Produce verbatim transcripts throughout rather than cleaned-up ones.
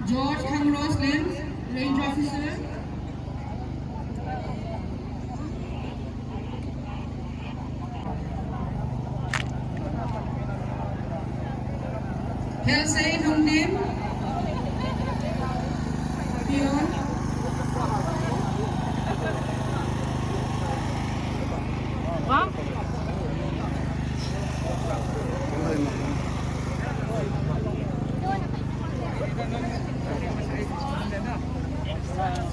George Khangros Lens, Range Officer. Helsei Lungdim, Peon.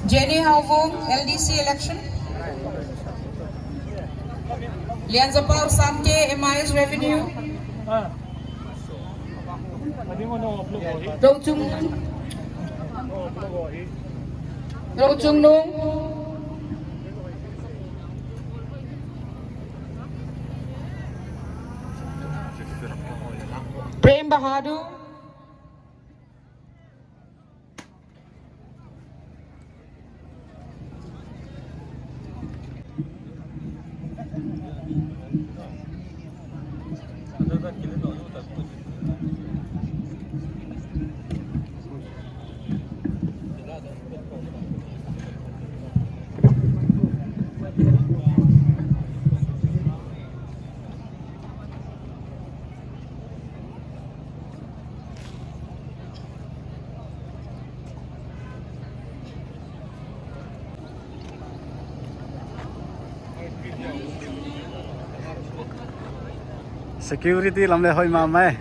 Jenny Hauvung, L D C election. Lianzapau Samte, M I S revenue. Rochung, Rochungnung. Prem Bahadur. Security lam leh hoih mahmah e.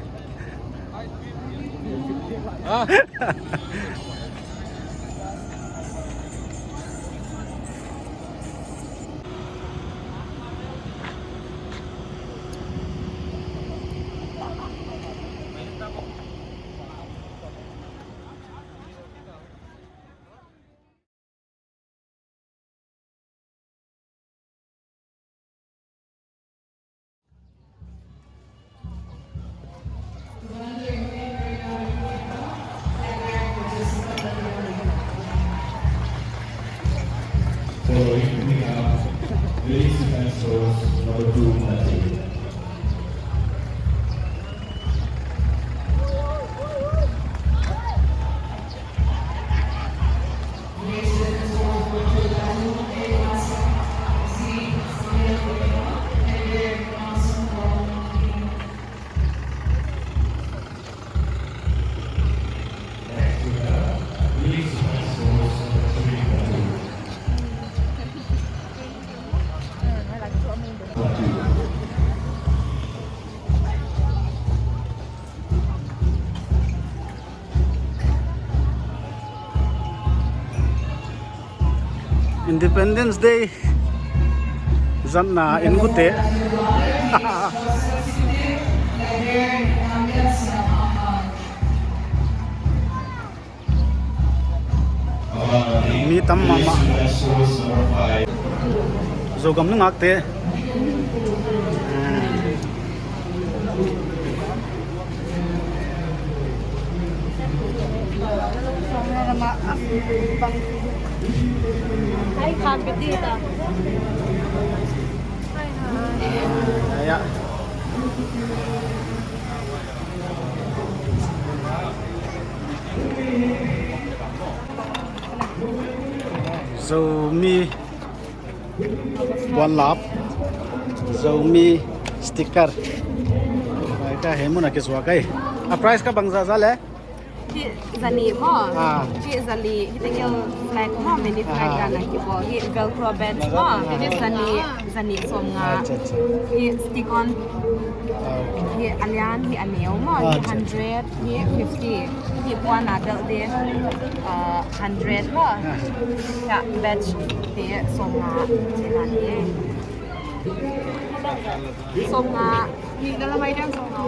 Following, we have Village Defence Force number two, Nati. Independence Day zatna in kute. Mi tam mahmah. Zogam nungakte. Ai, khan piti ta. Ai, ai. Ya, ya. Zomi One Love, Zomi sticker. Ai, ka hemu na kisua kai. A price kha bangzah zah le? Hi zanih maw. Ah. Hi zanih, hi tengil flag maw, mini flag ah, na kibawl. Hi Velcro badge maw. Ah. Hi zanih, zanih sawmnga. Acha, acha. Hi stick on. Ah, okay. Hi a lian, hi a neu maw. Ah, acha, acha. Hi hundred, hi fifty. Hi puan a belt di, uh, hundred maw. Ah. Hi badge di sawmnga. Sawmnga. Hi na lamai dan sawmnga.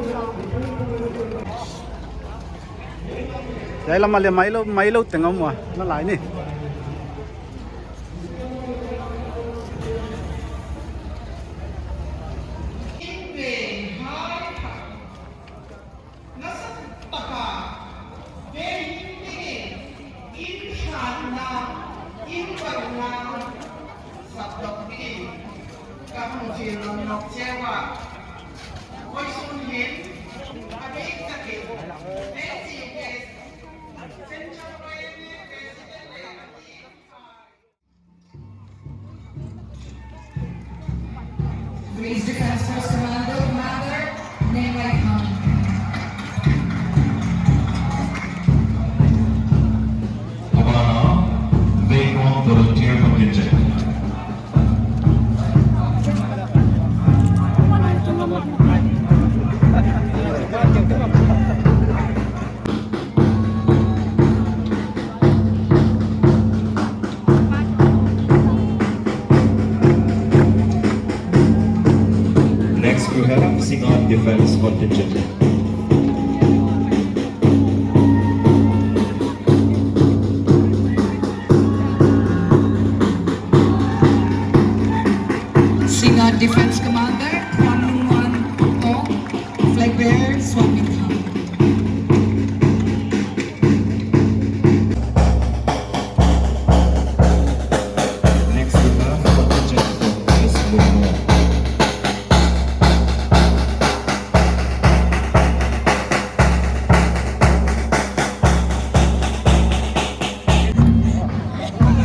Hiai lam ah leh Milo, Milo teng om ua, na lai ni. Police Defense Force Commander, Commander, Neng Lai Khan. Abana, Vekong Volunteer Contingent. Next, we have Singan Defense Contingent. Singan Defense Commander, Kwan Lun Wan Tong, Flag Bearer, Suan Min Thang. Next, we have contingent from West Borneo.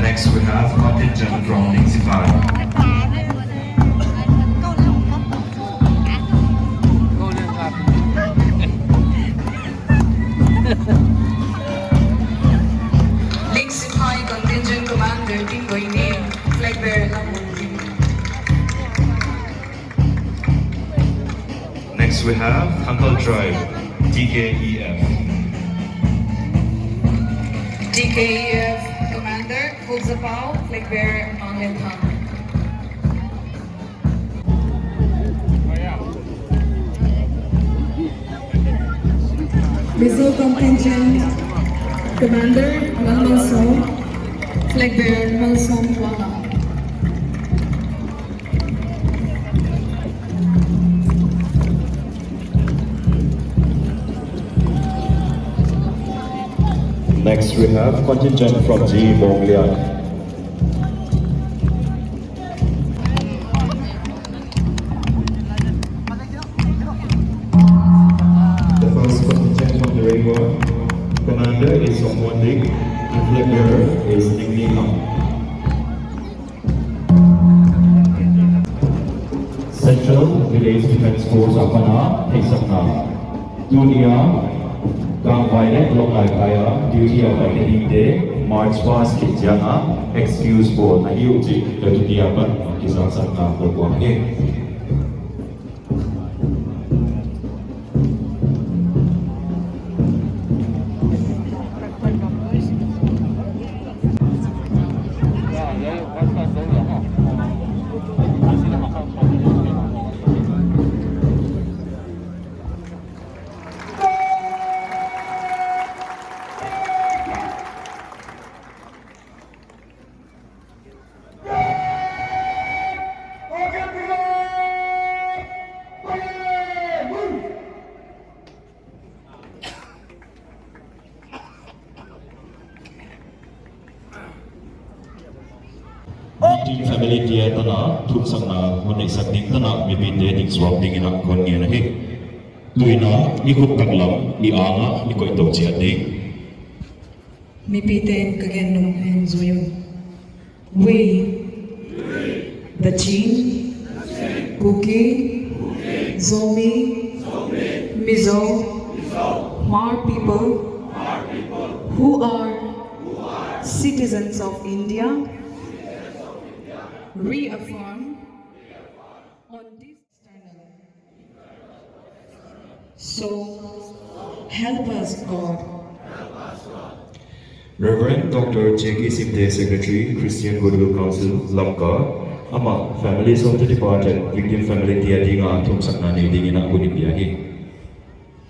Next, we have contingent from Ningsipai. Ningsipai Contingent Commander Tin Goi Nin, Flag Bearer Lam Mun Tin. Next we have Thangkhal Tribe, T K E F. T K E F Commander Khup Zapau, Flag Bearer Mang Lian Thang. Mizo Contingent Commander Mang Malsawm, Flag Bearer Malsawm Kuang. Next we have contingent from G Bawng Lian. The first contingent from the Rebor, commander is Song Won Dik, and flag bearer is Ning Ni Kam. Central Village Defense Force apan a theihsakna. Tuni a, Gangvai leh Lawngtlai kai a duty a paina dingte, march past khit chiang a, excuse bawlna hi uh chih, tuni apan kizangsakna ka puang hi. Team family te tan a, thumsakna hon neihsak ding tan a, mipite ding suak dingin a kon ngen ahi. Tuin a, i khut tanglam, i anga, i koih tou chiat ding. Mipite'n ka gen nung hon zui un. We, the Chin, Kuki, Zomi, Mizo, Hmar people, Who are citizens of India, reaffirm on this channel. So, help us, God. Reverend Doctor J K Simte, Secretary, Christian Goodwill Council, Lamka, amah Families of the Departed, victim family te a dinga thumsakna nei dingin a hun i pia hi.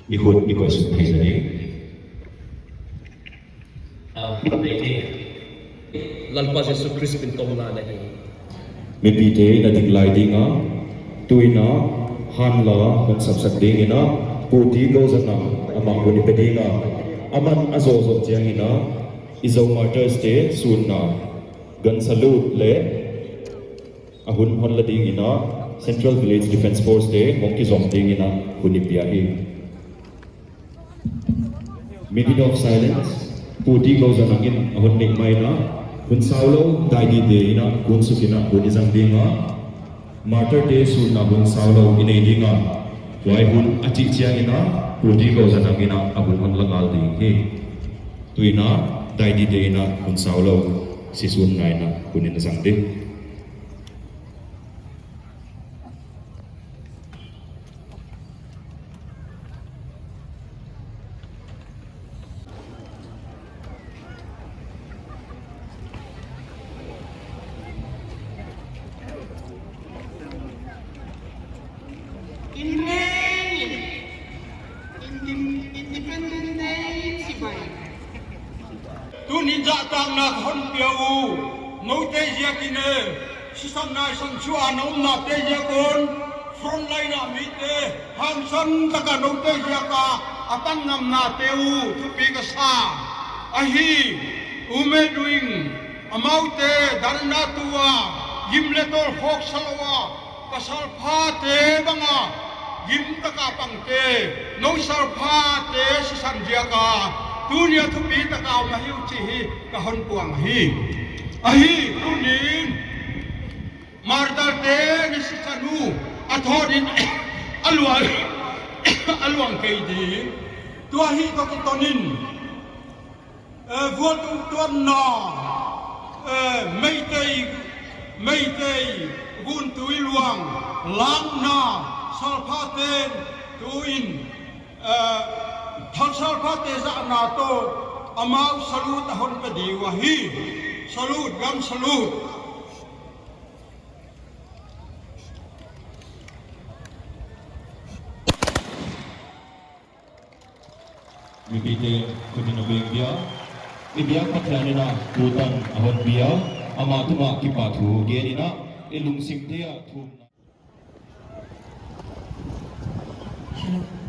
I khut i koih suk thei zaw ni. Ah, nei ni. Lalpa Jesu Khrist min tawh na na hi. Mipite na dik lai dinga, tuin a, hanla, hun sapsak dingin a, Pu T. Gozanang, amah hun i pe dinga, aman a zoh zoh chiangin a, i Zo Martyrs te sunna, gun salute le, a hun hon la dingin a, Central Village Defence Force te hong kizom dingin a hun i pia hi. Minute of silence. Pu T. Gozanang in a hun neih mai in a, hun sau lou, dai dide in a, kun suk in a, hun i zang ding a. Martyr te sunna hun sau lou i nei ding a. Huai hun a chih chiangin a, Pu T. Gozanang in a, a hun hon la ngal ding hi. Tuin a, dai dide in a, hun sau lou, si sunna in a, hun i zang ding. Inreng in, Indi-, Independence Day chibai. Tuni'n zahtakna ka hon pia uh, noute ziakin e, sisan naisan sua na omnate ziak un, frontline a mite, hangsan taka noute ziaka, a tanngamnate uh, thupi ka sa. Ahi, u Meduing, amaute, dharna tua, gim le tawl khawk sa lou a, pasal phate banga, gim taka pangte, nou sal phate sisan ziaka, tuni a thupi taka om ahi uh chih hi ka hon puang hi. Ahi, tuni'n, martyr te ni sisan uh, a thawdin, a luang, a luang kei ding. Tua hi ka kiton in, Eh, vualtungtuanna, eh, Meitei, Meitei, guntui luang, langna, salphate, tuin, eh, thal salphate zahna toh, amau salute a hon pe ding uh ahi. Salute, gun salute. Mipite khut in a beng dia. I biak Pathian in a tutan a hon bia. Ama tungah kipahthu gen in a i lungsimte a thumna. Hello.